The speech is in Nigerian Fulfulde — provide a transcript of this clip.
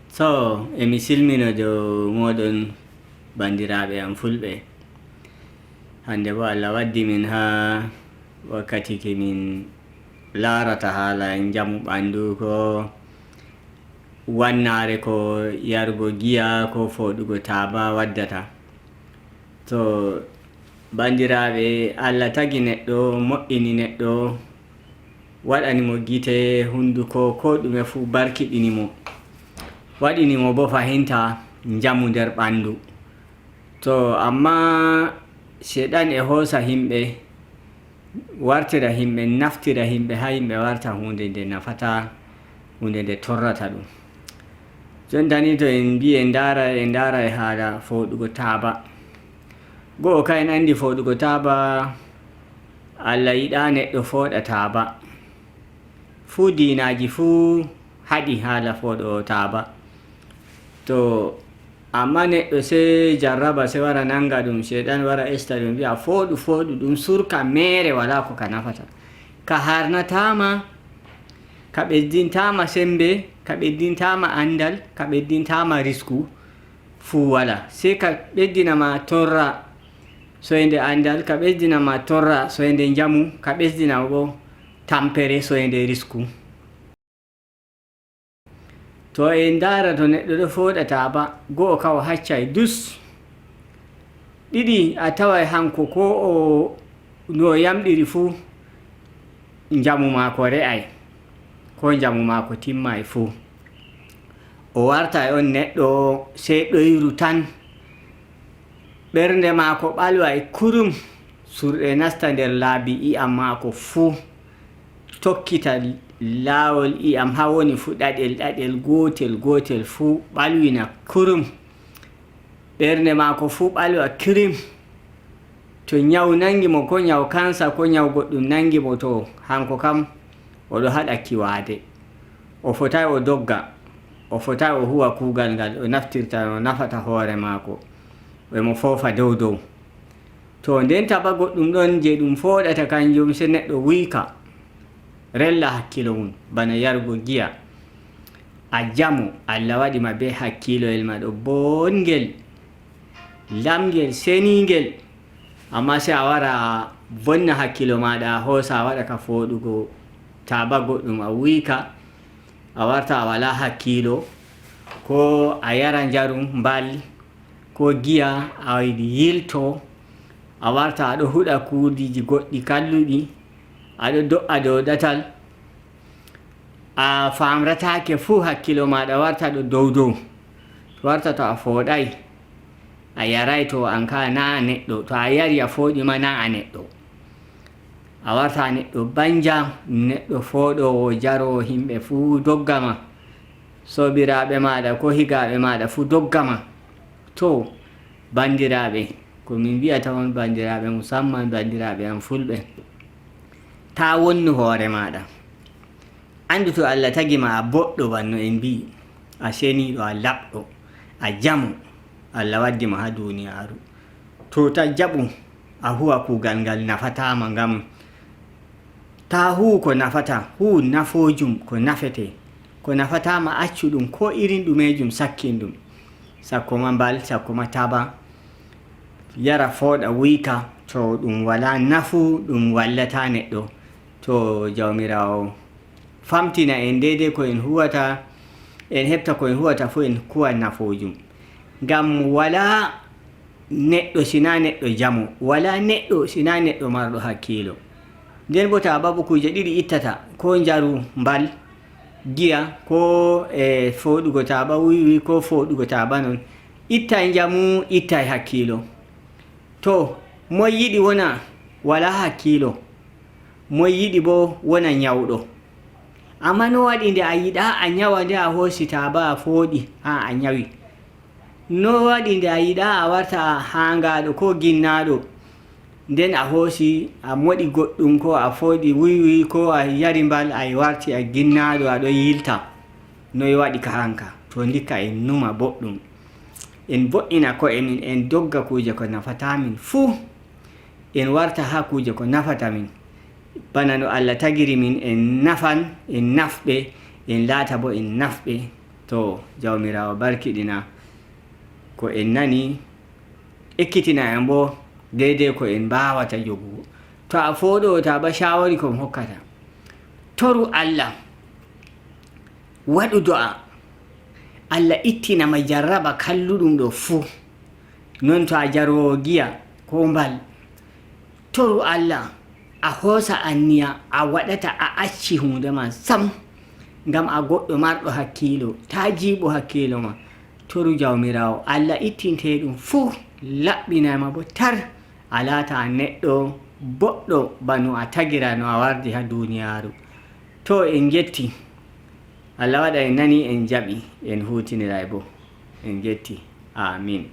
So emi silmina dow moɗon bandiraɓe am fulɓe. Hande bo Allah waddi min ha wakkati ki min larata hala njamu ɓandu ko wannare ko yarugo giya ko foɗugo taba waddata. To bandiraɓe, Allah tagi neɗɗo, mo'ini neɗɗo, waɗanimo gite, hunduko, ko ɗume fu barkiɗinimo, waɗinimo bo fahinta njamu nder ɓandu. To amma sheɗan e hosa himɓe, wartira himɓe, naftira himɓe ha himɓe warta hunde nde nafata, hunde nde torrata ɗum. Jontani to en mbi en ndara e hala foɗugo taba, go'o ka en andi foɗugo taba, Allah yiɗa neɗɗo foɗa taba. Fuu dinaji fuu haɗi hala foɗo taba. To amma neɗɗo se jarraba, se wara nanga ɗum, sheɗan wara esta ɗum, wi'a foɗu, foɗu ɗum surka mere, wala ko ka nafata, ka harnatama, ka ɓeddintama sembe, ka ɓeddintama andal, ka ɓeddintama risku fuu wala, sei ka ɓeddinama torra soyde andal, ka ɓesdinama torra soyde njamu, ka ɓesdinama bo tampere soyde risku. To en ndara to neɗɗo ɗo foɗa taba, go'o ka o haccay dus, ɗiɗi a tawai hanko ko o no yamɗiri fuu njamu mako re'ay, ko njamu mako timmai fuu, o warta on neɗɗo sei ɗoyru tan, ɓernde mako ɓalway kurum, surɗe nasta nder laabi i'am mako fuu, tokkita laawol i'am ha woni fu, ɗaɗel ɗaɗel, gotel gotel fuu ɓalwina kurum, ɓernde mako fuu ɓalwa kirim. To nyawu nangi mo, ko nyawu kansa, ko nyawu goɗɗum nangi mo, to hanko kam oɗo haɗa kiwade, o fotai o dogga, o fotai o huwa kugal ngal o naftirta, o nafata hoore maako, emo fofa dow dow. To nden taɓa goɗɗum ɗon je ɗum foɗata, kanjum se neɗɗo wuyka rella hakkilo mum, bana yarugo giya. A jamu Allah waɗima be hakkiloyel ma ɗo bongel, lamgel, seningel, amma sai a wara a bonna hakkilo maɗa, a hosa a waɗa ka foɗugo taba goɗɗum, a wuyka, a warta a wala hakkilo, ko a yara njarum mbal ko giya, a yilto, a warta aɗo huɗa kudiji goɗɗi kalluɗi, aɗo do'a dow ɗatal, a famratake fuu, hakkilo maɗa warta ɗo dow dow. To warta to a foɗai, a yarai, to an ka na a neɗɗo. To a yari a foɗima, na a neɗɗo, a warta neɗɗo banja, neɗɗo foɗowo, jarowo, himɓe fuu doggama, sobiraɓe maɗa ko higaɓe maɗa fuu doggama. To bandiraɓe, ko min wiyata on bandiraɓe, musamman bandiraɓe am fulɓe, ta wonnu hoore maɗa. Andu to Allah tagima a boɗɗo, banno en mbi a seniɗo, a laɓɗo, a jamu, Allah waddima ha duniyaru, to ta jaɓu a huwa kugal ngal nafatama, ngam ta hu ko nafata, hu nafojum ko nafete, ko nafatama accu ɗum, ko irin ɗumejum sakkin ɗum, sakkoma mbal, sakkoma taba, yara, foɗa, wuyka, to ɗum wala nafu, ɗum wallata neɗɗo. To jawmirawo famtina en dedei ko en huwata, en heɓta ko en huwata fu, en kuwa nafojum, ngam wala neɗɗo sina neɗɗo jamo, wala neɗɗo sina neɗɗo marɗo hakkilo. Nden bo ta babu kuje ɗiɗi ittata, ko njaru mbal giya, ko e foɗugo taba wiwi, ko foɗugo taba non ittay njamu, ittay hakkilo. To moy yiɗi wona wala hakkilo, moy yiɗi bo wona nyawɗo. Amma no waɗi nde a yiɗa a nyawa, nde a hosi taba a foɗi ha a nyawi? No waɗi nde a yiɗa a warta hangaɗo ko ginnaɗo, nden a hoosi a moɗi goɗɗum, ko a foɗi wiwi, ko a yari mbal, a warti a ginnaɗo, aɗo yilta? Noye waɗi ka hanka? To ndikka en numa boɗɗum, en bo'ina ko'e min, en dogga kuje ko nafata min fuu, en warta ha kuje ko nafata min, bana no Allah tagiri min. En nafan, en nafɓe, en laata bo en nafɓe. To jawmirawo barkiɗina ko en nani, ekkitina en bo deydey ko en mbawata jogugo. To a foɗo ta ba shawari kom hokkata, toru Allah, waɗu do'a, Allah ittinama jarraba kalluɗum ɗo fuu. Non to a jarowo giya ko mbal, toru Allah, a hoosa anniya a waɗata a acci hunde man sam, ngam a goɗɗo marɗo hakkilo, ta jiiɓo hakkilo ma. Toru jawmirawo, Allah ittinte ɗum fuu, laɓɓinama bo tar, a laata a neɗɗo boɗɗo bano a tagira no a wardi ha duniyaru. To en getti Allah, waɗa en nani, en jaɓi, en hutiniray bo. En getti, amin.